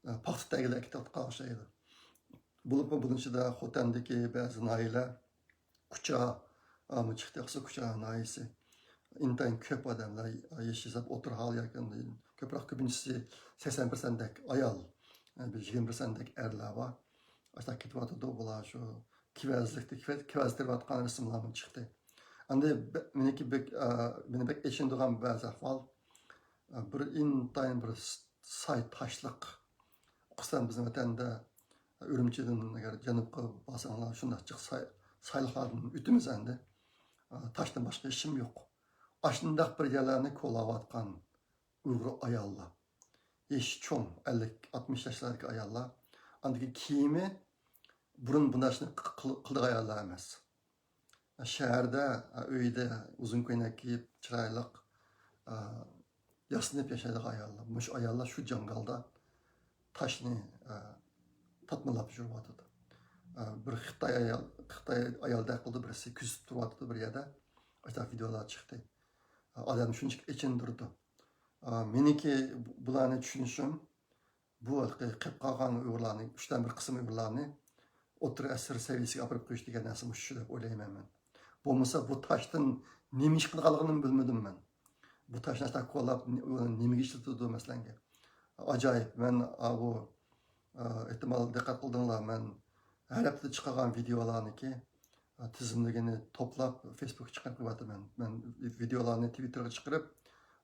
ئە، پاختا تەگىگە ئەكېتىۋاتقان ئوخشايدۇ. بولۇپمۇ بۇنىڭ ئىچىدە خوتەندىكى بەزى ناھىيەلەر، كۇچا، ئا، مۇ چىقتى، ئاقسۇ كۇچا ناھىيەسى. ئىنتايىن كۆپ ئادەملەر ياشىسا، ئوتتۇرا ھال ياكى كۆپرەك، كۆپىنچىسى سەكسەن پىرسەنتتەك ئايال، بىر يىگىرمە پىرسەنتتەك ئەرلەر بار. ئاشۇنداق كېتىۋاتىدۇ، بۇلار شۇ كېۋەزلىكتە، كېۋەز، كېۋەز تېرىۋاتقان رەسىملەرمۇ چىقتى. ئەمدى بە-، مېنىڭكى بەك، ئا، مېنى بەك ئېچىندۇرغان بەزى ئەھۋال، ئا، بىر ئىنتايىن بىر س-، ساي تاشلىق. خۇسۇسەن بىزنىڭ ۋەتەندە، ئۈرۈمچىدىن ئەگەر جەنۇبقا بارساڭلار، شۇنداق جىق ساي-، سايلىقلاردىن ئۆتىمىز ئەمدى. ئا، تاشتىن باشقا ئىشىم يوق. ئاشۇنداق بىر يەرلەرنى كولاۋاتقان ئۇيغۇر ئاياللار. يېشى چوڭ، ئەللىك، ئاتمىش ياشلاردىكى ئاياللار. ئاندىكى كىيىمى بۇرۇن بۇنداق ئىشنى ق-، قىل-، قىلىدىغان ئاياللار ئەمەس. شەھەردە، ئۆيدە ئۇزۇن كۆينەك كىيىپ، چىرايلىق، ئا، ياسىنىپ ياشايدىغان ئاياللار. مۇشۇ ئاياللار شۇ جاڭگالدا تاشنى، ئا، تاتمىلاپ يۈرۈۋاتىدۇ. ئا، بىر خىتاي ئايال، خىتاي ئايالدەك قىلدى، بىرسى كۆزىتىپ تۇرۇۋاتىدۇ بىر يەردە. ئاشۇنداق ۋىدېئولار چىقتى. ئا، ئادەمنى شۇنچىلىك ئېچىندۇرىدۇ. ئا، مېنىڭكى بۇ-، بۇلارنى چۈشىنىشىم، بۇ ھېلىقى قېلىپ قالغان ئۇيغۇرلارنى، ئۈچتىن بىر قىسىم ئۇيغۇرلارنى ئوتتۇرا ئەسىر سەۋىيەسىگە ئاپىرىپ قويۇش دېگەن نەرسە مۇشۇ دەپ ئويلايمەن مەن. بولمىسا بۇ تاشتىن نېمە ئىش قىلىدىغانلىقىنى بىلمىدىم مەن. بۇ تاشنى ئاشۇنداق كولاپ، نېمىگە ئىشلىتىدۇ مەسىلەنگە؟ ئاجايىپ، مەن، ئا، بۇ، ئا، ئېھتىمال دىققەت قىلدىڭلار، مەن ھەر ھەپتە چىقارغان ۋىدېئولارنىكى، ئا، تىزىملىكىنى توپلاپ فېيسبۇكقا چىقىرىپ قويۇۋاتىمەن. مەن ۋىدېئولارنى تىۋىتتېرغا چىقىرىپ،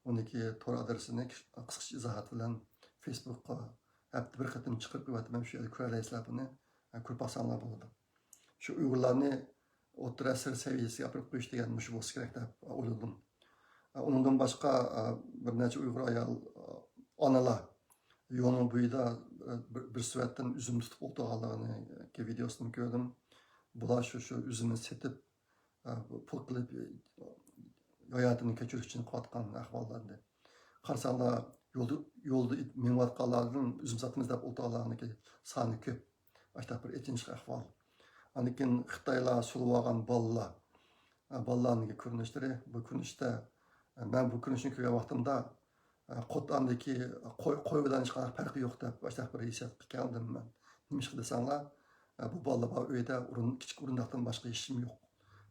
ئۇنىڭكى تور ئادرېسىنى قىسقىچە ئىزاھات بىلەن فېيسبۇكقا ھەپتىدە بىر قېتىم چىقىرىپ قويۇۋاتىمەن، شۇ يەردە كۆرەلەيسىلەر بۇنى. ھە، كۆرۈپ باقساڭلار بولىدۇ. شۇ ئۇيغۇرلارنى ئوتتۇرا ئەسىر سەۋىيەسىگە ئاپىرىپ قويۇش دېگەن مۇشۇ بولسا كېرەك دەپ ئويلىدىم. ئۇنىڭدىن باشقا، بىر نەچچە ئۇيغۇر ئايال، ئانىلار يولنىڭ بويىدا، بىر، بىر سېۋەتتىن ئۈزۈم تۇتۇپ ئولتۇرغانلىقىنى ۋىدېئوسىنى كۆردۈم. بۇلار شۇ، شۇ ئۈزۈمنى سېتىپ، پۇل قىلىپ، ھاياتىنى كەچۈرۈش ئۈچۈن قىلىۋاتقان ئەھۋاللار ئىدى. قارىساڭلار، يولدا، يولدا مېڭىۋاتقانلاردىن ئۈزۈم ساتىمىز دەپ ئولتۇرغانلارنىڭكى سانى كۆپ. ئاشۇنداق بىر ئېچىنىشلىق ئەھۋال. ئاندىن كېيىن خىتايلار سولىۋالغان بالىلار، بالىلارنىڭكى كۆرۈنۈشلىرى، بۇ كۆرۈنۈشتە، مەن بۇ كۆرۈنۈشنى كۆرگەن ۋاقتىمدا، قوتاندىكى قوي، قوي بىلەن ھېچقانداق پەرقى يوق دەپ، ئاشۇنداق بىر ھېسسىياتقا كەلدىم مەن. نېمىشقا دېسەڭلار، بۇ بالىلار بار ئۆيدە ئورۇن، كىچىك ئورۇنداقتىن باشقا ھېچنېمە يوق.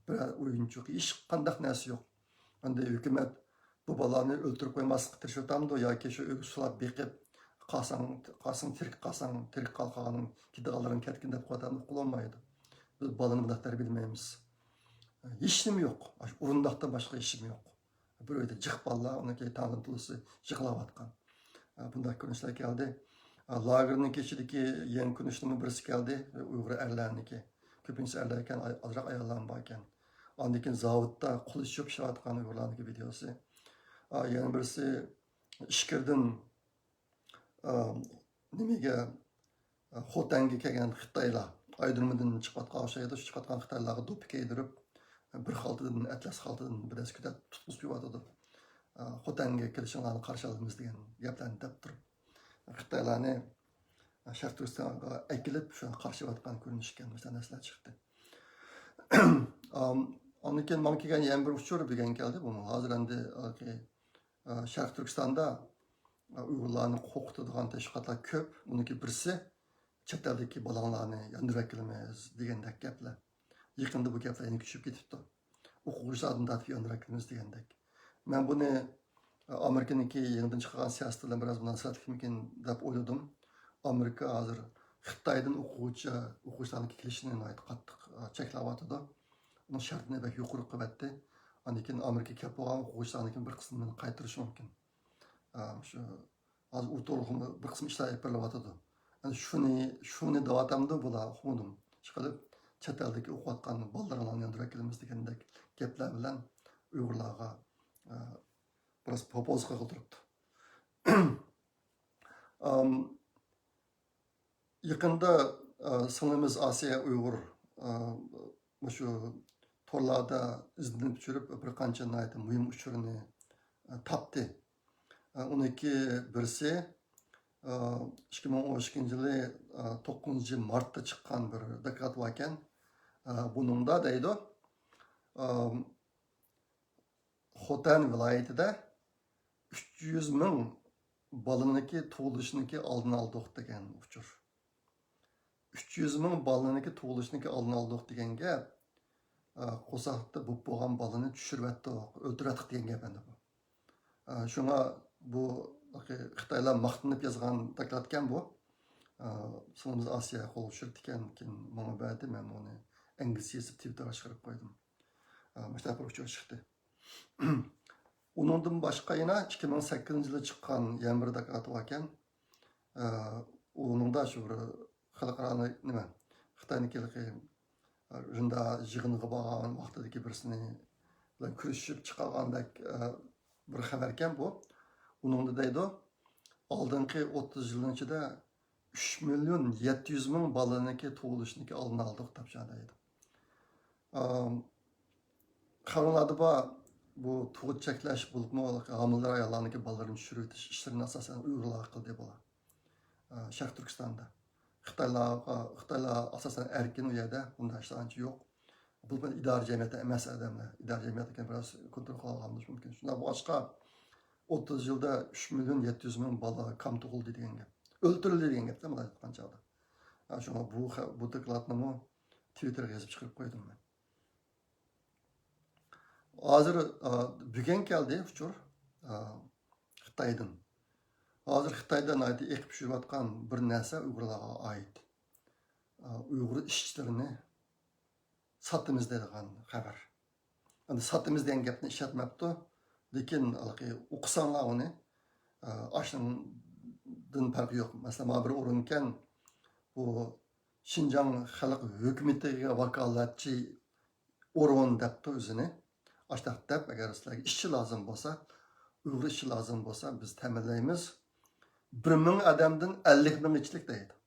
بىرەر ئويۇنچۇق، ھېچقانداق نەرسە يوق. ئەمدى ھۆكۈمەت بۇ بالىلارنى ئۆلتۈرۈپ قويماسلىققا تىرىشىۋاتامدۇ ياكى شۇ ئۆيگە سولاپ بېقىپ، قالساڭ، قالساڭ تىرىك، قالساڭ تىرىك قال، قالغىنىڭ كېتىدىغانلىرىڭ كەتكىن دەپ قويۇۋاتامدۇ، ئۇققىلى بولمايدۇ. بىز بالىنى بۇنداق تەربىيەلىمەيمىز. ھېچنېمە يوق. ئاشۇ ئورۇنداقتىن باشقا ھېچنېمە يوق. بىر ئۆيدە جىق بالىلار، ئۇنىڭ كېيىن تاڭدىن تولىسى يىغلاۋاتقان. بۇنداق كۆرۈنۈشلەر كەلدى. لاگېرنىڭ ئىچىدىكى يېڭى كۆرۈنۈشلەرنىڭ بىرسى كەلدى. ئۇيغۇر ئەرلەرنىڭكى. كۆپىنچىسى ئەرلەر ئىكەن، ئاي-، ئازراق ئاياللارمۇ بار ئىكەن. ئاندىن كېيىن زاۋۇتتا قول ئىششىپ پىشىۋاتقان ئۇيغۇرلارنىڭكى ۋىدېئوسى. ئا، يەنە بىرسى ئىچكىرىدىن، ئا، نېمىگە، ئا، خوتەنگە كەلگەن خىتايلار، ئايرودرومدىن چىقىۋاتقان ئوخشايدۇ. شۇ چىقىۋاتقان خىتايلارغا دوپپا كىيدۈرۈپ، بىر خالتىدىن، ئەتلەس خالتىدىن بىر دەستە كۆتۈرۈپ تۇتقۇزۇپ قويۇۋاتىدۇ. ئا، خوتەنگە كېلىشىڭلارنى قارشى ئالىمىز دېگەن گەپلەرنى دەپ تۇرۇپ، خىتايلارنى شەرقىي تۈركىستانغا ئەكېلىپ، شۇ قارشى ئېلىۋاتقان كۆرۈنۈش ئىكەن، مۇشۇنداق نەرسىلەر چىقتى. ئام-، ئاندىن كېيىن ماڭا كەلگەن يەنە بىر ئۇچۇر بۈگۈن كەلدى. بۇمۇ ھازىر ئەمدى، ئا، شەرقىي تۈركىستاندا، ئا، ئۇيغۇرلارنى قورقۇتىدىغان تەشۋىقاتلار كۆپ. ئۇنىڭكى بىرسى، چەت ئەلدىكى بالاڭلارنى ياندۇرۇۋەتكىلىمىز دېگەندەك گەپلەر. يېقىندا بۇ گەپلەر يەنە كۈچىيىپ كېتىپتۇ. ئوقۇغۇچىلاردىن تارتىپ ياندۇرۇۋەتكىلىمىز دېگەندەك. مەن بۇنى، ئا، ئامېرىكىنىڭكى يېڭىدىن چىقارغان سىياسىتى بىلەن بىراز مۇناسىۋەتلىكمىكىن دەپ ئويلىدىم. ئامېرىكا ھازىر خىتايدىن ئوقۇغۇچى، ئوقۇغۇچىلارنىڭ كېلىشىنى ناھايىتى قاتتىق، ئا، چەكلەۋاتىدۇ. ئۇنىڭ شەرتىنى بەك يۇقىرى قىلىۋەتتى. ئاندىن كېيىن ئامېرىكا كەپ بولغان ئوقۇغۇچىلارنىڭكى بىر قىسمىنى قايتۇرۇشى مۇمكىن. ئا، شۇ ھازىر ئۇ توغرىلىقمۇ بىر قىسىم ئىشلار ئېلىپ بېرىلىۋاتىدۇ. ئەنە شۇنى، شۇنى دەۋاتامدۇ بۇلار، ئۇقمىدىم. ئىشقىلىپ، چەت ئەلدىكى ئوقۇۋاتقان بالىلىرىڭلارنى ياندۇرۇۋەتكىلىمىز دېگەندەك گەپلەر بىلەن ئۇيغۇرلارغا، ئە، بىراز پوپوزا قىلغىلى تۇرۇپتۇ. ئام، يېقىندا، ئا، سىڭلىمىز ئاسىيە ئۇيغۇر، ئا، مۇشۇ تورلاردا ئىزدىنىپ يۈرۈپ بىر قانچە ناھايىتى مۇھىم ئۇچۇرنى، ئا، تاپتى. ئا، ئۇنىڭكى بىرسى، ئا، ئىككى مىڭ ئون ئىككىنچى يىلى، ئا، توققۇزىنچى مارتتا چىققان بىر دوكلات باركەن. ئا، بۇنىڭدا دەيدۇ، ئا، خوتەن ۋىلايىتىدە ئۈچ يۈز مىڭ بالىنىڭكى تۇغۇلۇشىنىڭكى ئالدىنى ئالدۇق دېگەن ئۇچۇر. ئۈچ يۈز مىڭ بالىنىڭكى تۇغۇلۇشىنىڭكى ئالدىنى ئالدۇق دېگەن گەپ، ئا، قورساقتا بوپ بولغان بالىنى چۈشۈرۈۋەتتۇق، ئۆلتۈرۈۋەتتۇق دېگەن گەپ ئەمدى بۇ. ئا، شۇڭا بۇ خىتايلار ماختىنىپ يازغان دوكلاتكەن بۇ. ئا، سىڭلىمىز ئاسىيە قولغا چۈشۈرۈپتىكەن، كېيىن ماڭا بەردى، مەن ئۇنى ئەنگلىزچە يېزىپ تىۋىتتېرغا چىقىرىپ قويدۇم. ئا، مۇشۇنداق بىر ئۇچۇر چىقتى. ئۇنىڭدىن باشقا يەنە ئىككى مىڭ سەككىزىنچى يىلى چىققان يەنە بىر دوكلات باركەن. ئا، ئۇنىڭدا شۇ بىر خەلقئارانى نېمە، خىتاينىڭكى ھېلىقى، ئا، رىندا يىغىنىغا بارغان ۋاقتىدىكى بىرسىنى بىلەن كۆرۈشۈپ چىقارغاندەك، ئا، بىر خەۋەركەن بۇ. ئۇنىڭدا دەيدۇ، ئالدىنقى ئوتتۇز يىلنىڭ ئىچىدە ئۈچ مىليون يەتتە يۈز مىڭ بالىنىڭكى تۇغۇلۇشىنىڭكى ئالدىنى ئالدۇق دەپ دەيدۇ. ئام، خەۋەرلەردە بار، بۇ تۇغۇت چەكلەش بولۇپمۇ ھامىلىدار ئاياللارنىڭكى بالىلىرىنى چۈشۈرۈۋېتىش ئىشلىرىنى ئاساسەن ئۇيغۇرلار قىلدى بۇلار. ئا، شەرقىي تۈركىستاندا. خىتايلارغا، خىتايلار ئاساسەن ئەركىن ئۇ يەردە، بۇنداق ئىشلار ئانچە يوق. بولۇپمۇ ئىدارە جەمئىيەتتە ئەمەس ئادەملەر. ئىدارە جەمئىيەتتە بىراز كونترول قىلالىغان بولۇشى مۇمكىن. شۇنداق بولغاچقا، ئوتتۇز يىلدا ئۈچ مىليون يەتتە يۈز مىڭ بالا كام تۇغۇلدى دېگەن گەپ. ئۆلتۈرۈلدى دېگەن گەپتە مۇنداق ئېيتقان چاغدا. ھە، شۇڭا بۇ خە-، بۇ دوكلاتنىمۇ تىۋىتتېرغا يېزىپ چىقىرىپ قويدۇم مەن. ھازىر، ئا، بۈگۈن كەلدى ئۇچۇر، ئا، خىتايدىن. ھازىر خىتايدا ناھايىتى ئېقىپ يۈرۈۋاتقان بىر نەرسە ئۇيغۇرلارغا ئائىت. ئا، ئۇيغۇر ئىشچىلىرىنى ساتىمىز دەيدىغان خەۋەر. ئەمدى ساتىمىز دېگەن گەپنى ئىشلەتمەپتۇ. لېكىن ھېلىقى ئوقۇساڭلار ئۇنى، ئاشۇنىڭدىن پەرقى يوق. مەسىلەن، مانا بىر ئورۇنكەن، بۇ شىنجاڭ خەلق ھۆكۈمىتىگە ۋاكالەتچى ئورۇن دەپتۇ ئۆزىنى. ئاشتاق دەپ، ئەگەر سىلەرگە ئىشچى لازىم بولسا، ئۇيغۇر ئىشچى لازىم بولسا، بىز تەمىنلەيمىز. بىر مىڭ ئادەمدىن ئەللىك مىڭ ئىچىلىك دەيدۇ.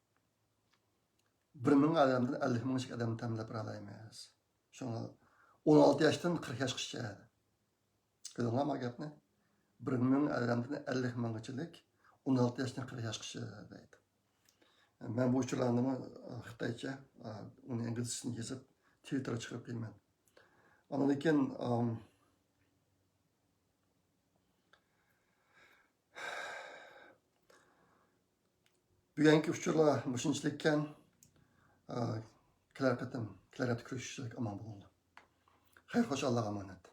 بىر مىڭ ئادەمدىن ئەللىك مىڭ ئىچىلىك ئادەمنى تەمىنلەپ بېرەلەيمىز. شۇڭا ئون ئالتە ياشتىن قىرىق ياشقىچە. كۆردۈڭلارمۇ گەپنى؟ بىر مىڭ ئادەمدىن ئەللىك مىڭغىچىلىك، ئون ئالتە ياشتىن قىرىق ياشقىچە دەيدۇ. مەن بۇ ئۇچۇرلارنىمۇ خىتايچە، ئۇنى ئىنگلىزچىسىنى يېزىپ، تىۋىتتېرغا چىقىرىپ قويىمەن. ئاندىن كېيىن، ئام، بۈگۈنكى ئۇچۇرلار مۇشۇنچىلىككەن. ئا، كېلەر قېتىم، كېلەر ھەپتە كۆرۈشۈشلۈك، ئامان بولۇڭلار. خەير، خوش، ئاللاغا ئامانەت.